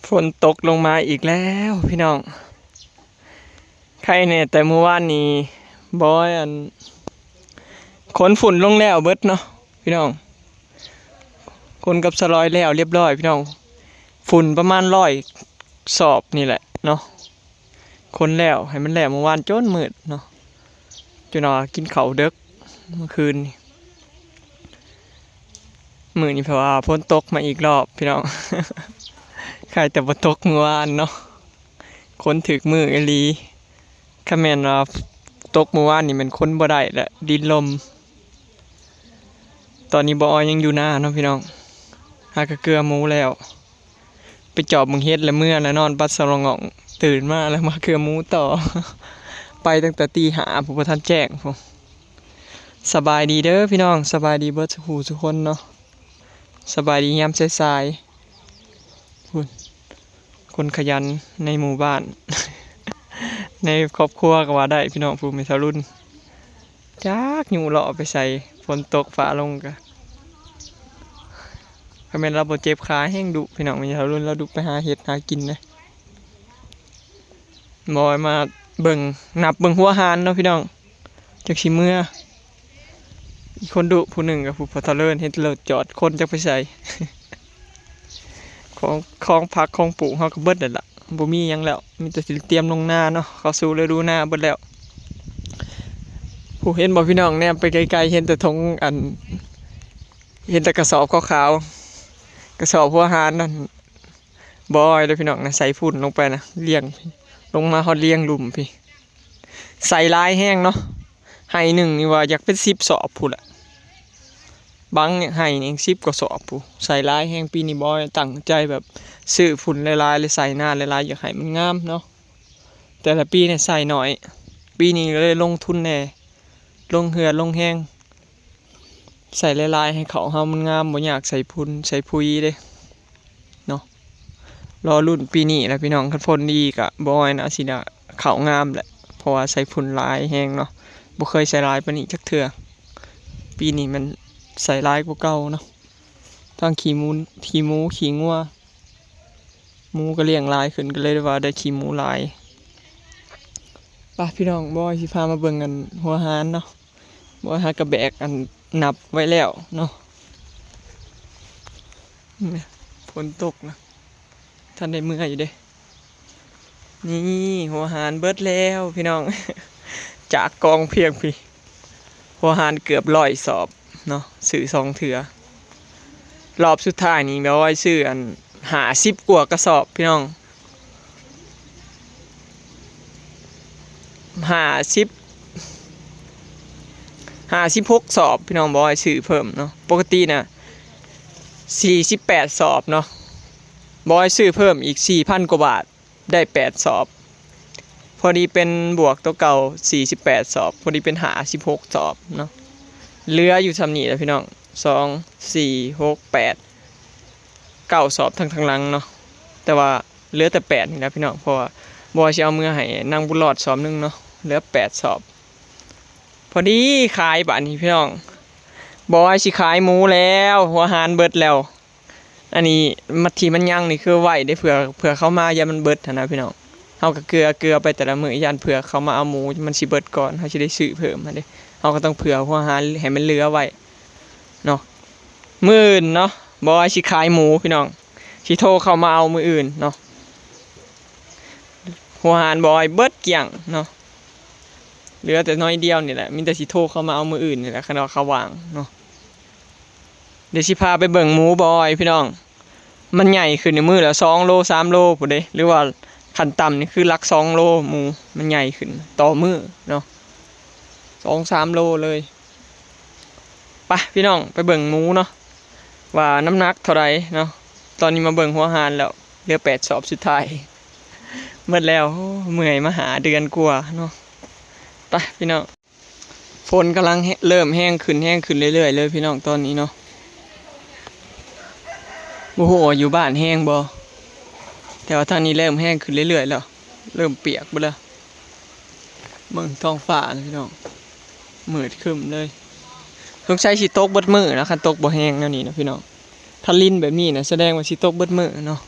ຝົນຕົກລົງມາອີກແລ້ວພີ່ນ້ອງ. ໄຄແນ່ແຕ່ມື້ວານນີ້ ບອຍ ອັນ ຂົນຝຸ່ນລົງແລ້ວເບິດເນາະພີ່ນ້ອງ, ຂົນກັບສະລອຍແລ້ວລຽບລ້ອຍພີ່ນ້ອງ. ຝຸ່ນປະມານຮ້ອຍສອບນີ້ແຫຼະເນາະ. ຂົນແລ້ວ ໃຫ້ມັນແລ້ວ ເມື່ອວານຈົນມືດເນາະ, ຈົນວ່າກິນເຂົ້າເດິກເມື່ອຄືນນີ້. ມື້ນີ້ເພາະວ່າຝົນຕົກມາອີກລອບພີ່ນ້ອງ, ໄຄແຕ່ບໍ່ຕົກມື້ວານເນາະ, ຂົນຖືກມື້ອີ່ຫຼີ. ຄັນແມ່ນວ່າຕົກມື້ວານນີ້ແມ່ນຂົນບໍ່ໄດ້ແຫຼະ ດິນຫຼົ່ມ. ຕອນນີ້ບໍ່ອອຍຍັງຢູ່ນາເນາະພີ່ນ້ອງ, ຫາກະເກືອໝູແລ້ວ. ໄປຈອບເບິ່ງເຫັດແລ້ວເມືອແລ້ວ ນອນປັດສະຫຼອງອງ, ຕື່ນມາແລ້ວມາເກືອໝູຕໍ່. ໄປຕັ້ງແຕ່ຕີຫ້າພຸ້ນ ບໍ່ທັນແຈ້ງພຸ້ນ. ສະບາຍດີເດີພີ່ນ້ອງ, ສະບາຍດີເບິດສູ່ຜູ້ສູ່ຄົນເນາະ, ສະບາຍດີຍາມສາຍໆ. ພຸ້ນ ຄົນຂະຫຍັນໃນໝູ່ບ້ານ ໃນຄອບຄົວກໍວ່າໄດ້ພີ່ນ້ອງ. ຜູ້ແມ່ສາວລຸນ ຈັກຢູ່ເລາະໄປໃສ, ຝົນຕົກຟ້າລົງກະ ຄັນແມ່ນລາວບໍ່ເຈັບຂາແຮງດຸພີ່ນ້ອງ. ແມ່ນລາວລຸນ ລາວດຸໄປຫາເຫັດຫາກິນເດ້. ບໍ່ມາເບິ່ງ ນັບເບິ່ງຫົວຫານເນາະພີ່ນ້ອງ, ຈັກຊິເມືອ. ອີກຄົນດຸຜູ້ໜຶ່ງກໍຜູ້ພໍ່ເຖົ້າເລີນ ເຫັນແຕ່ລົດຈອດ ຄົນຈັກໄປໃສ. ຂອງ ຂອງຜັກຂອງປູກເຮົາກໍເບິດແລ້ວລະ, ບໍ່ມີຫຍັງແລ້ວ ມີແຕ່ຊິຕຽມລົງນາເນາະ, ເຂົ້າສູ່ລະດູນາເບິດແລ້ວ. ຜູ້ເຫັນບໍ່ພີ່ນ້ອງ, ແນມໄປໄກໆ ເຫັນແຕ່ຖົງ ອັນ ເຫັນແຕ່ກະສອບຂາວໆ ກະສອບຫົວຫານນັ້ນ. ບໍ່ອອຍເດີພີ່ນ້ອງນະ, ໃສ່ຝຸ່ນລົງໄປນະ ລຽງ ລົງມາຮອດລຽງລຸ່ມພີ້. ໃສ່ຫຼາຍແຮງເນາະ, ໄຮ່ໜຶ່ງນີ້ວ່າຢາກເປັນສິບສອບພຸ້ນລະ, ບາງໄຮ່ນີ້ສິບກວ່າສອບພຸ້ນ. ໃສ່ຫຼາຍແຮງ, ປີນີ້ບໍ່ອອຍຕັ້ງໃຈແບບຊື້ຝຸ່ນຫຼາຍໆ ແລະ ໃສ່ນານຫຼາຍໆ ຢາກໃຫ້ມັນງາມເນາະ. ແຕ່ລະປີນີ້ໃສ່ໜ້ອຍ, ປີນີ້ກໍເລີຍລົງທຶນແດ່ ລົງເຫື່ອລົງແຮງ ໃສ່ຫຼາຍໆ ໃຫ້ເຂົ້າເຮົາມັນງາມ, ບໍ່ຍາກໃສ່ຝຸ່ນໃສ່ປຸຍເດ້ເນາະ. ລໍລຸ້ນປີນີ້ແຫຼະພີ່ນ້ອງ, ຄັນຝົນດີກະບໍ່ອອຍນະ ຊິໄດ້ເຂົ້າງາມແຫຼະ, ເພາະວ່າໃສ່ຝຸ່ນຫຼາຍແຮງເນາະ, ບໍ່ເຄີຍໃສ່ຫຼາຍປານນີ້ຈັກເທື່ອ. ປີນີ້ມັນໃສ່ຫຼາຍກວ່າເກົ່າເນາະ, ທັງຂີ້ໝູ ຂີ້ໝູ ຂີ້ງົວ ໝູກໍລ້ຽງຫຼາຍຂຶ້ນ ກໍເລີຍວ່າໄດ້ຂີ້ໝູຫຼາຍ. ໄປພີ່ນ້ອງ, ບໍ່ອອຍຊິພາມາເບິ່ງອັນຫົວຫານເນາະ. ບໍ່ອອຍຫາກະແບກອັນນັບໄວ້ແລ້ວເນາະ. ຝົນຕົກນະ ທັນໄດ້ເມື່ອຢູ່ເດ້. ນີ້ ຫົວຫານເບິດແລ້ວພີ່ນ້ອງ, ຈາກກອງພຽງພີ້ ຫົວຫານເກືອບຮ້ອຍສອບເນາະ, ຊື້ສອງເທື່ອ. ລອບສຸດທ້າຍນີ້ ແບບວ່າຊື້ອັນຫ້າສິບກວ່າກະສອບພີ່ນ້ອງ, ຫ້າສິບ ຫ້າສິບຫົກສອບພີ່ນ້ອງ, ບໍ່ໃຫ້ຊື້ເພີ່ມເນາະ. ປົກກະຕິນະ ສີ່ສິບແປດສອບເນາະ, ບໍ່ໃຫ້ຊື້ເພີ່ມອີກສີ່ພັນກວ່າບາດ. ໄດ້ແປດສອບ, ພໍດີເປັນບວກຕົວເກົ່າສີ່ສິບແປດສອບ, ພໍດີເປັນຫ້າສິບຫົກສອບເນາະ. ເຫຼືອຢູ່ຊ່ຳນີ້ແຫຼະພີ່ນ້ອງ, ສອງ ສີ່ ຫົກ ແປດ ເກົ້າສອບທັງທາງຫຼັງເນາະ, ແຕ່ວ່າເຫຼືອແຕ່ແປດນີ້ແຫຼະພີ່ນ້ອງ, ເພາະວ່າບໍ່ວ່າຊິເອົາເມືອໃຫ້ນາງບຸນລອດສອບໜຶ່ງເນາະ, ເຫຼືອແປດສອບ. ພໍດີຂາຍບາດນີ້ພີ່ນ້ອງ, ບໍ່ວ່າຊິຂາຍໝູແລ້ວ, ຫົວຫານເບິດແລ້ວ. ອັນນີ້ມັນ ທີ່ມັນຍັງນີ້ຄືໄວ້ເດ້ ເພື່ອ ເພື່ອເຂົາມາຢ້ານມັນເບິດຫັ້ນນະພີ່ນ້ອງ. ເຮົາກໍເກືອ ເກືອໄປແຕ່ລະມື້ ຢ້ານເພື່ອເຂົາມາເອົາໝູມັນຊິເບິດກ່ອນ ເຮົາຊິໄດ້ຊື້ເພີ່ມຫັ້ນເດ້. ເຮົາກໍຕ້ອງເຜື່ອຫົວຫານໃຫ້ມັນເຫຼືອໄວ້ເນາະ. ມື້ອື່ນເນາະ ບໍ່ວ່າຊິຂາຍໝູພີ່ນ້ອງ ຊິໂທເຂົ້າມາເອົາມື້ອື່ນເນາະ. ຫົວຫານບໍ່ອອຍເບິດກ້ຽງເນາະ ເຫຼືອແຕ່ໜ້ອຍດຽວນີ້ແຫຼະ ມີແຕ່ຊິໂທເຂົ້າມາເອົາມື້ອື່ນນີ້ແຫຼະ ຄັນວ່າເຂົາວ່າງເນາະ. ດຽວຊິພາໄປເບິ່ງໝູບໍ່ອອຍພີ່ນ້ອງ ມັນໃຫຍ່ຂຶ້ນມື້ລະສອງໂລສາມໂລພຸ້ນເດ້ ຫຼືວ່າຂັ້ນຕ່ຳນີ້ຄືຫຼັກສອງໂລ ໝູມັນໃຫຍ່ຂຶ້ນຕໍ່ມື້ເນາະ ສອງສາມໂລເລີຍ. ໄປພີ່ນ້ອງ ໄປເບິ່ງໝູເນາະ ວ່ານ້ຳໜັກເທົ່າໃດເນາະ. ຕອນນີ້ມາເບິ່ງຫົວຫານແລ້ວ ເຫຼືອແປດສອບສຸດທ້າຍ ໝົດແລ້ວ. ໂອ້ ເມື່ອຍມາຫ້າເດືອນກວ່າເນາະ. ໄປພີ່ນ້ອງ ຝົນກຳລັງເລີ່ມແຮງຂຶ້ນ ແຮງຂຶ້ນເລື້ອຍໆເລີຍພີ່ນ້ອງ ຕອນນີ້ເນາະ. ບໍ່ຮູ້ວ່າຢູ່ບ້ານແຮງບໍ່ ແຕ່ວ່າທາງນີ້ເລີ່ມແຮງຂຶ້ນເລື້ອຍໆແລ້ວ ເລີ່ມປຽກເບິດແລ້ວ. ເບິ່ງທ້ອງຟ້ານະພີ່ນ້ອງ ມືດຄຶ້ມເລີຍ. ສົງໄສຊິຕົກເບິດມື້ນະ ຄັນຕົກບໍ່ແຮງແນວນີ້ນະພີ່ນ້ອງ. ຖ້າລິນແບບນີ້ນະ ສະແດງວ່າຊິຕົກເບິດມື້ເນາະ.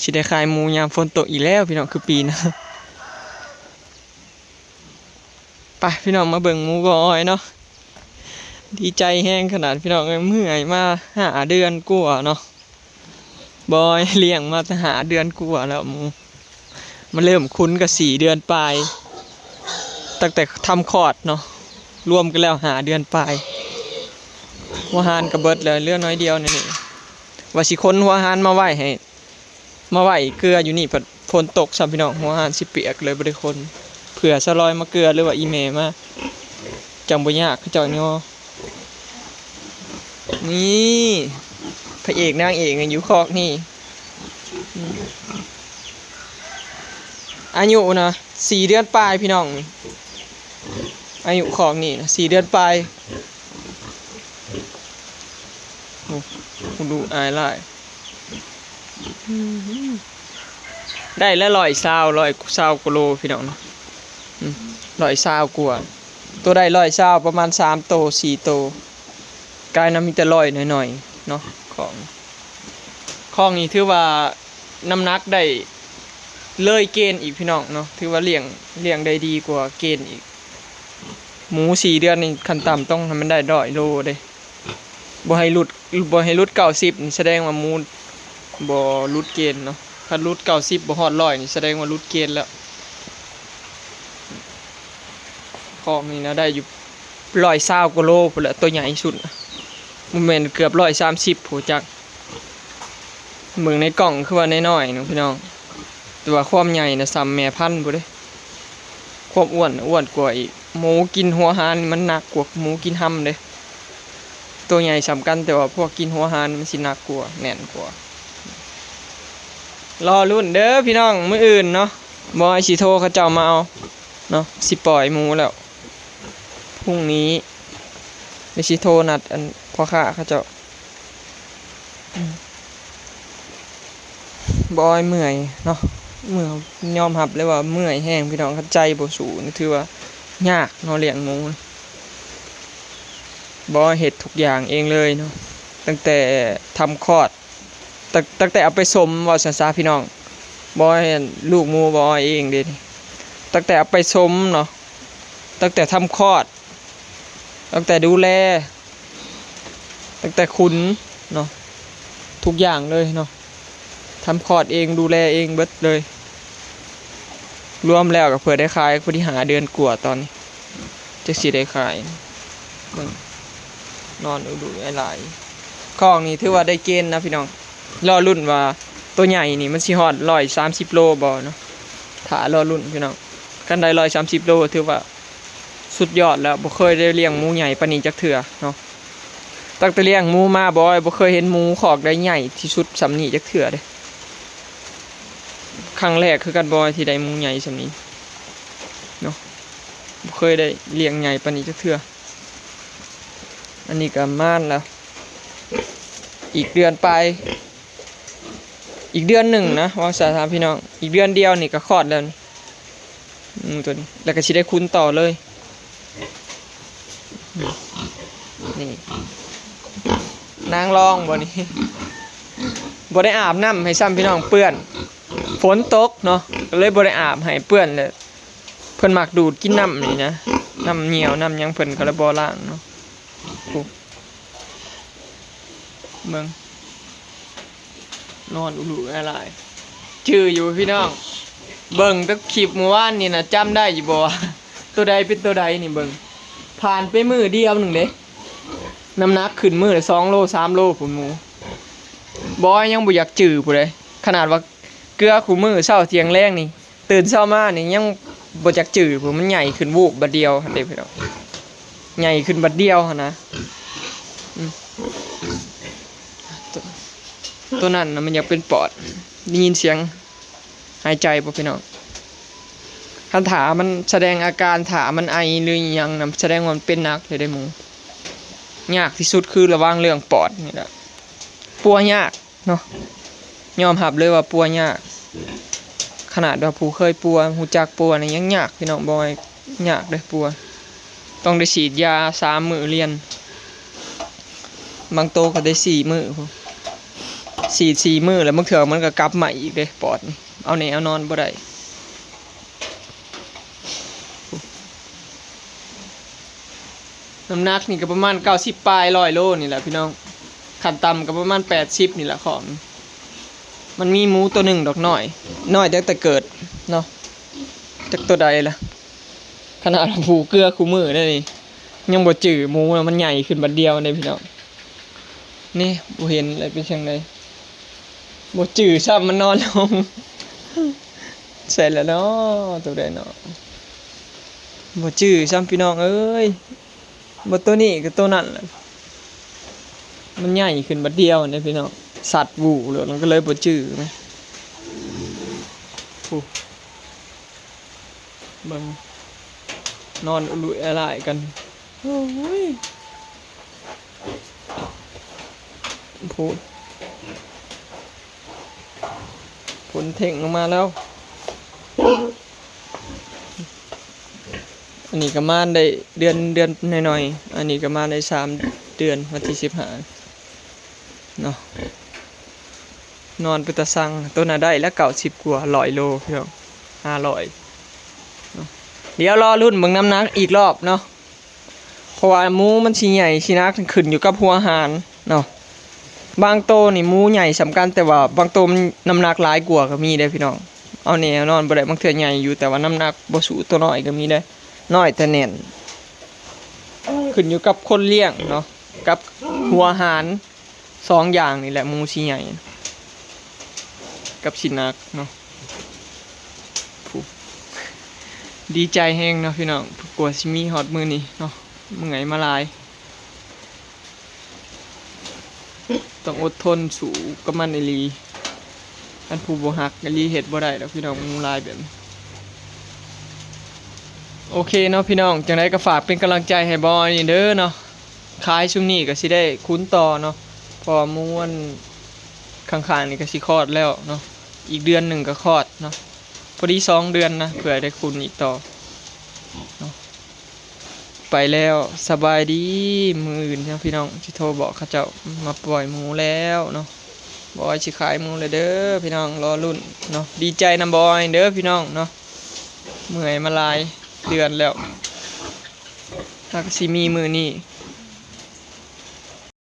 ຊິໄດ້ຂາຍໝູຍາມຝົນຕົກອີກແລ້ວພີ່ນ້ອງ ຄືປີນະ. ໄປພີ່ນ້ອງ ມາເບິ່ງໝູບ່າວອອຍເນາະ. ດີໃຈແຮງຂະໜາດພີ່ນ້ອງເອີຍ ເມື່ອຍມາຫ້າເດືອນກວ່າເນາະ. ບ່າວອອຍລ້ຽງມາຕັ້ງຫ້າເດືອນກວ່າແລ້ວໝູ. ມາເລີ່ມຂຸນກໍສີ່ເດືອນປາຍ ຕັ້ງແຕ່ທຳຄອດເນາະ ລວມກັນແລ້ວຫ້າເດືອນປາຍ. ຫົວຫານກໍເບິດແລ້ວ ເຫຼືອໜ້ອຍດຽວນີ້ ວ່າຊິຂົນຫົວຫານມາໄວ້ໃຫ້ ມາໄວ້ເກືອຢູ່ນີ້ ພັດຝົນຕົກຊ້ຳພີ່ນ້ອງ ຫົວຫານຊິປຽກ ເລີຍບໍ່ໄດ້ຂົນ. ເຜື່ອສາວລອຍມາເກືອ ຫຼືວ່າອີ່ແມ່ມາ ຈັ່ງບໍ່ຍາກ ເຂົາເຈົ້າຍໍ. ນີ້ ພະເອກນາງເອກຢູ່ຄອກນີ້ ອາຍຸນະສີ່ເດືອນປາຍພີ່ນ້ອງ. ອາຍຸຂອງນີ້ນະສີ່ເດືອນປາຍ. ໂອ້ ດູອາຍຫຼາຍ. ໄດ້ລະຮ້ອຍຊາວ ຮ້ອຍຊາວກວ່າໂລພີ່ນ້ອງ. ອືມ ຮ້ອຍຊາວກວ່າ ໂຕໄດ້ຮ້ອຍຊາວ ປະມານສາມໂຕ ສີ່ໂຕ. ກາຍນຳມີແຕ່ຮ້ອຍໜ້ອຍໆເນາະ. ຂອງ ຂອງນີ້ຖືວ່ານ້ຳໜັກໄດ້ເລີຍເກນອີກພີ່ນ້ອງເນາະ ຖືວ່າລ້ຽງ ລ້ຽງໄດ້ດີກວ່າເກນອີກ. ໝູສີ່ເດືອນນີ້ຂັ້ນຕ່ຳຕ້ອງໃຫ້ມັນໄດ້ຮ້ອຍໂລເດ້ ບໍ່ໃຫ້ຫຼຸດ ບໍ່ໃຫ້ຫຼຸດເກົ້າສິບນີ້ ສະແດງວ່າໝູບໍ່ຫຼຸດເກນເນາະ. ຄັນຫຼຸດເກົ້າສິບບໍ່ຮອດຮ້ອຍນີ້ ສະແດງວ່າຫຼຸດເກນແລ້ວ. ຂອງນີ້ນະໄດ້ຢູ່ຮ້ອຍຊາວກວ່າໂລພຸ້ນແຫຼະ ໂຕໃຫຍ່ສຸດ ບໍ່ແມ່ນເກືອບຮ້ອຍສາມສິບພຸ້ນຈັກ. ເບິ່ງໃນກ້ອງຄືວ່ານ້ອຍໆໜຶ່ງພີ່ນ້ອງ ແຕ່ວ່າຄວາມໃຫຍ່ນະສ່ຳແມ່ພັນພຸ້ນເດ້. ຄວາມອ້ວນ ອ້ວນກວ່າອີກ. ໝູກິນຫົວຫານມັນໜັກກວ່າໝູກິນຮຳເດ້. ໂຕໃຫຍ່ສ່ຳກັນ ແຕ່ວ່າພວກກິນຫົວຫານມັນຊິໜັກກວ່າ ແໜ້ນກວ່າ. ລໍລຸ້ນເດີພີ່ນ້ອງ ມື້ອື່ນເນາະ ບ່າວອອຍຊິໂທເຂົາເຈົ້າມາເອົາເນາະ. ຊິປ່ອຍໝູແລ້ວ ພຸ່ງນີ້ ແລ້ວຊິໂທນັດອັນພໍ່ຄ້າເຂົາເຈົ້າ. ອືມ ບ່າວອອຍເມື່ອຍເນາະ ເມື່ອຍ ຍອມຮັບເລີຍວ່າເມື່ອຍແຮງພີ່ນ້ອງ. ຄັນໃຈບໍ່ສູ້ນີ້ຖືວ່າຍາກເນາະ ລ້ຽງໝູ. ບ່າວອອຍເຮັດທຸກຢ່າງເອງເລີຍເນາະ ຕັ້ງແຕ່ທຳຄອດ ຕັ້ງ ຕັ້ງແຕ່ເອົາໄປສົມ ເວົ້າຊັ້ນຊະພີ່ນ້ອງ. ບ່າວອອຍ ລູກໝູບ່າວອອຍເອງເດ້ນີ້ ຕັ້ງແຕ່ເອົາໄປສົມເນາະ ຕັ້ງແຕ່ທຳຄອດ ຕັ້ງແຕ່ດູແລ ຕັ້ງແຕ່ຂຸນເນາະ ທຸກຢ່າງເລີຍເນາະ. ທຳຄອດເອງ ດູແລເອງເບິດເລີຍ. ລວມແລ້ວກໍເພື່ອໄດ້ຂາຍ ພໍດີຫ້າເດືອນກວ່າຕອນນີ້ ຈັ່ງຊິໄດ້ຂາຍ. ເບິ່ງ ນອນອຸລຸອາຍຫຼາຍ. ຂອງນີ້ຖືວ່າໄດ້ເກນນະພີ່ນ້ອງ. ລໍລຸ້ນວ່າໂຕໃຫຍ່ນີ້ມັນຊິຮອດຮ້ອຍສາມສິບໂລບໍ່ເນາະ. ຖ້າລໍລຸ້ນພີ່ນ້ອງ ຄັນໄດ້ຮ້ອຍສາມສິບໂລຖືວ່າສຸດຍອດແລ້ວ. ບໍ່ເຄີຍໄດ້ລ້ຽງໝູໃຫຍ່ປານນີ້ຈັກເທື່ອເນາະ. ຕັ້ງແຕ່ລ້ຽງໝູມາ ບ່າວອອຍບໍ່ເຄີຍເຫັນໝູຄອກໃດໃຫຍ່ທີ່ສຸດສ່ຳນີ້ຈັກເທື່ອເດ້. ຄັ້ງແລກຄືກັນ ບ່າວອອຍ ທີ່ໄດ້ໝູໃຫຍ່ສ່ຳນີ້ເນາະ. ບໍ່ເຄີຍໄດ້ລ້ຽງໃຫຍ່ປານນີ້ຈັກເທື່ອ. ອັນນີ້ກໍມານແລ້ວ ອີກເດືອນປາຍ ອີກເດືອນໜຶ່ງນະ ເວົ້າສາຖານພີ່ນ້ອງ ອີກເດືອນດຽວນີ້ກໍຄອດແລ້ວນີ້ ໝູໂຕນີ້ ແລ້ວກໍຊິໄດ້ຂຸນຕໍ່ເລີຍ. ນີ້ ນາງລອງບໍ່ນີ້ ບໍ່ໄດ້ອາບນ້ຳໃຫ້ຊ້ຳພີ່ນ້ອງ ເປື້ອນ ຝົນຕົກເນາະ ກໍເລີຍບໍ່ໄດ້ອາບໃຫ້ ເປື້ອນແຫຼະ. ເພິ່ນມັກດູດກິນນ້ຳນີ້ນະ ນ້ຳຍ່ຽວນ້ຳຫຍັງ ເພິ່ນກໍເລີຍບໍ່ລ້າງເນາະ. ໂອ້ ເບິ່ງ ນອນອຸລຸອາຍຫຼາຍ. ຈື່ຢູ່ພີ່ນ້ອງ ເບິ່ງແຕ່ຄລິບມື້ວານນີ້ນະ ຈຳໄດ້ຢູ່ບໍ່ ໂຕໃດເປັນໂຕໃດນີ້ ເບິ່ງ ຜ່ານໄປມື້ດຽວໜຶ່ງເດ້ ນ້ຳໜັກຂຶ້ນມື້ລະສອງໂລ ສາມໂລພຸ້ນໝູ. ບໍ່ ຍັງບໍ່ຢາກຈື່ຜູ້ໃດ ຂະໜາດວ່າເກືອຄູ່ມື້ ເຊົ້າທ່ຽງແລງນີ້ ຕື່ນເຊົ້າມານີ້ຍັງບໍ່ຈັກຈື່ພຸ້ນ ມັນໃຫຍ່ຂຶ້ນວູບບາດດຽວຫັ້ນເດ້ພີ່ນ້ອງ ໃຫຍ່ຂຶ້ນບາດດຽວຫັ້ນນະ. ອືມ ໂຕ ໂຕນັ້ນນະມັນຢາກເປັນປອດ ໄດ້ຍິນສຽງຫາຍໃຈບໍ່ພີ່ນ້ອງ? ຄັນຖ້າມັນສະແດງອາການ ຖ້າມັນໄອ ຫຼື ອີ່ຫຍັງນະ ສະແດງວ່າມັນເປັນໜັກເລີຍເດ້ໝູ. ຍາກທີ່ສຸດຄືລະວັງເລື່ອງປອດນີ້ແຫຼະ ປົວຍາກ ເນາະ ຍອມຮັບເລີຍວ່າປົວຍາກ. ຂະໜາດວ່າຜູ້ເຄີຍປົວ ຮູ້ຈັກປົວນີ້ຍັງຍາກພີ່ນ້ອງ ບໍ່ຍາກເດ້ປົວ ຕ້ອງໄດ້ສີດຢາສາມມື້ລຽນ ບາງໂຕກໍໄດ້ສີ່ມື້ພຸ້ນ. ສີດສີ່ມື້ ແລ້ວບາງເທື່ອມັນກໍກັບມາອີກເດ້ ປອດນີ້ ເອົາແນ່ເອົານອນບໍ່ໄດ້. ນ້ຳໜັກນີ້ກໍປະມານເກົ້າສິບປາຍ ຮ້ອຍໂລນີ້ແຫຼະພີ່ນ້ອງ, ຂັ້ນຕ່ຳກໍປະມານແປດສິບນີ້ແຫຼະຂອງ. ມັນມີໝູຕົວໜຶ່ງດອກ ນ້ອຍ ນ້ອຍຕັ້ງແຕ່ເກີດເນາະ, ຈັກຕົວໃດລະ. ຂະໜາດວ່າຜູເກືອຄູ່ມື້ໄດ໋ນີ້ ຍັງບໍ່ຈື່ໝູນະ, ມັນໃຫຍ່ຂຶ້ນບັດດຽວເດ້ພີ່ນ້ອງ. ນີ້ ບໍ່ເຫັນແລ້ວເປັນຈັ່ງໃດ ບໍ່ຈື່ຊ້ຳ ມັນນອນລົງ ໃສ່ລະເນາະ ຕົວໃດເນາະ ບໍ່ຈື່ຊ້ຳພີ່ນ້ອງເອີຍ. ບໍ່ ຕົວນີ້ກໍຕົວນັ້ນແຫຼະ ມັນໃຫຍ່ຂຶ້ນບັດດຽວເດ້ພີ່ນ້ອງ, ຊັດວູໂລດ ມັນກໍເລີຍບໍ່ຈື່ນະ. ໂອ້ ເບິ່ງ ນອນອຸລຸຍອະລາຍກັນ. ໂອ້ຍ ໂພດ ຝົນເທັງລົງມາແລ້ວ. ອັນນີ້ກໍມາໄດ້ເດືອນ ເດືອນໜ້ອຍໆ, ອັນນີ້ກໍມາໄດ້ສາມເດືອນ ວັນທີສິບຫ້າເນາະ. ນອນເປັນຕາຊັງ, ໂຕນັ້ນໄດ້ລະເກົ້າສິບກວ່າ ຮ້ອຍໂລ ພີ່ນ້ອງ ຫ້າຮ້ອຍເນາະ. ດຽວລໍລຸ້ນເບິ່ງນ້ຳໜັກອີກລອບເນາະ. ເພາະວ່າໝູມັນຊິໃຫຍ່ຊິໜັກ ຂຶ້ນຢູ່ກັບຫົວອາຫານເນາະ. ບາງໂຕນີ້ໝູໃຫຍ່ສ່ຳກັນ ແຕ່ວ່າບາງໂຕມັນນ້ຳໜັກຫຼາຍກວ່າກໍມີເດ້ພີ່ນ້ອງ. ເອົາແນ່ເອົານອນບໍ່ໄດ້, ບາງເທື່ອໃຫຍ່ຢູ່ ແຕ່ວ່ານ້ຳໜັກບໍ່ສູ້ໂຕນ້ອຍກໍມີເດ້, ນ້ອຍແຕ່ແໜ້ນ. ຂຶ້ນຢູ່ກັບຄົນລ້ຽງເນາະ ກັບຫົວອາຫານ. ສອງຢ່າງນີ້ແຫຼະ ໝູຊິໃຫຍ່ກັບຊິໜັກເນາະ. ຜູ້ ດີໃຈແຮງເນາະພີ່ນ້ອງ ກວ່າຊິມີຮອດມື້ນີ້ເນາະ, ເມື່ອຍມາຫຼາຍ. ຕ້ອງອົດທົນສູ້ກັບມັນອີ່ຫຼີ, ຄັນຜູ້ບໍ່ຮັກອີ່ຫຼີເຮັດບໍ່ໄດ້ດອກພີ່ນ້ອງ ໝູຫຼາຍແບບນີ້. ໂອເຄເນາະພີ່ນ້ອງ, ຈັ່ງໃດກໍຝາກເປັນກຳລັງໃຈໃຫ້ບ່ອຍນີ້ເດີເນາະ. ຂາຍຊຸມນີ້ກໍຊິໄດ້ຂຸນຕໍ່ເນາະ ເພາະວ່າໝູອັນຂ້າງໆນີ້ກໍຊິຄອດແລ້ວເນາະ, ອີກເດືອນໜຶ່ງກໍຄອດເນາະ, ພໍດີສອງເດືອນນະ ເພື່ອໄດ້ຂຸນອີກຕໍ່ເນາະ. ໄປແລ້ວ ສະບາຍດີ. ມື້ອື່ນເນາະພີ່ນ້ອງ ຊິໂທບອກເຂົາເຈົ້າມາປ່ອຍໝູແລ້ວເນາະ. ບອຍຊິຂາຍໝູແລ້ວເດີພີ່ນ້ອງ ລໍລຸ້ນເນາະ. ດີໃຈນຳບອຍເດີພີ່ນ້ອງເນາະ, ເມື່ອຍມາຫຼາຍເດືອນແລ້ວ ຫາກະຊິມີມື້ນີ້